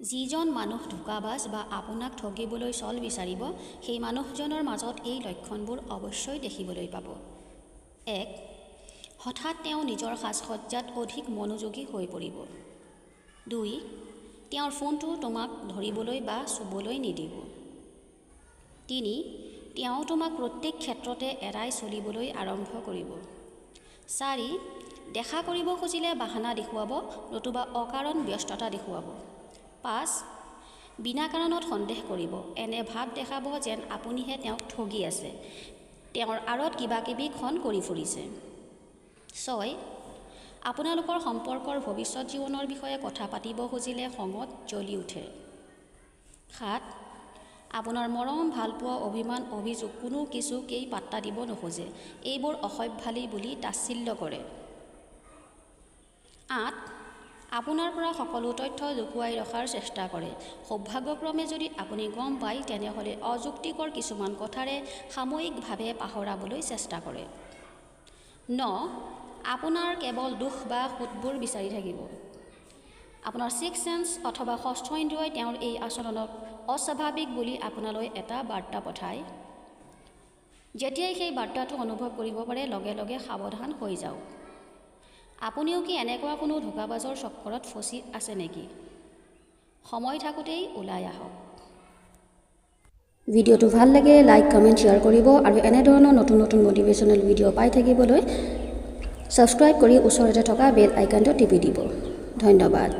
যিজন মানুহ ধোঁকাবাজ বা আপোনাক ঠগিবলৈ ছল বিচাৰিব, সেই মানুহজনৰ মাজত এই লক্ষণবোৰ অৱশ্যই দেখিবলৈ পাব। 1, হঠাৎ তেওঁ নিজৰ সাজ-সজ্জাত অধিক মনোযোগী হৈ পৰিব। 2, তেওঁৰ ফোনটো তোমাক ধৰিবলৈ বা চুবলৈ নিদিব। 3, তেওঁ তোমাক প্ৰত্যেক ক্ষেত্ৰতে এৰাই চলিবলৈ আৰম্ভ কৰিব। 4, দেখা কৰিব খুজিলে বাহানা দেখুৱাব নতুবা অকাৰণ ব্যস্ততা দেখুৱাব। 5, বিনা কাৰণত সন্দেহ কৰিব, এনে ভাৱ দেখাব যেন আপুনিহে তেওঁক ঠগি আছে, তেওঁৰ আঁৰত কিবাকিবি খন কৰি ফুৰিছে। 6, আপোনালোকৰ সম্পৰ্কৰ ভৱিষ্যত জীৱনৰ বিষয়ে কথা পাতিব খুজিলে খঙত জ্বলি উঠে। 7, আপোনাৰ মৰম, ভালপোৱা, অভিমান, অভিযোগ কোনো কিছুকেই পাত্তা দিব নোখোজে, এইবোৰ অসভ্যালি বুলি তাচ্ছিল্য কৰে। 8, আপোনাৰ পৰা সকলো তথ্য লুকুৱাই ৰখাৰ চেষ্টা কৰে। সৌভাগ্যক্ৰমে যদি আপুনি গম পায়, তেনেহ'লে অযুক্তিকৰ কিছুমান কথাৰে সাময়িকভাৱে পাহৰাবলৈ চেষ্টা কৰে। 9, আপোনাৰ কেৱল দোষ বা খুঁতবোৰ বিচাৰি থাকিব। আপোনাৰ ছিক্স চেন্স অথবা ষষ্ঠ ইন্দ্ৰিয়ই তেওঁৰ এই আচৰণক অস্বাভাৱিক বুলি আপোনালৈ এটা বাৰ্তা পঠায়। যেতিয়াই সেই বাৰ্তাটো অনুভৱ কৰিব পাৰে, লগে লগে সাৱধান হৈ যাওক। আপুনিও কি এনেকুৱা কোনো ধোঁকাবাজৰ চক্কৰত ফচি আছে নেকি? সময় থাকোঁতেই ওলাই আহক। ভিডিঅ'টো ভাল লাগিলে লাইক, কমেণ্ট, শ্বেয়াৰ কৰিব আৰু এনেধৰণৰ নতুন নতুন মটিভেশ্যনেল ভিডিঅ' পাই থাকিবলৈ ছাবস্ক্ৰাইব কৰি ওচৰতে থকা বেল আইকনটো টিপি দিব। ধন্যবাদ।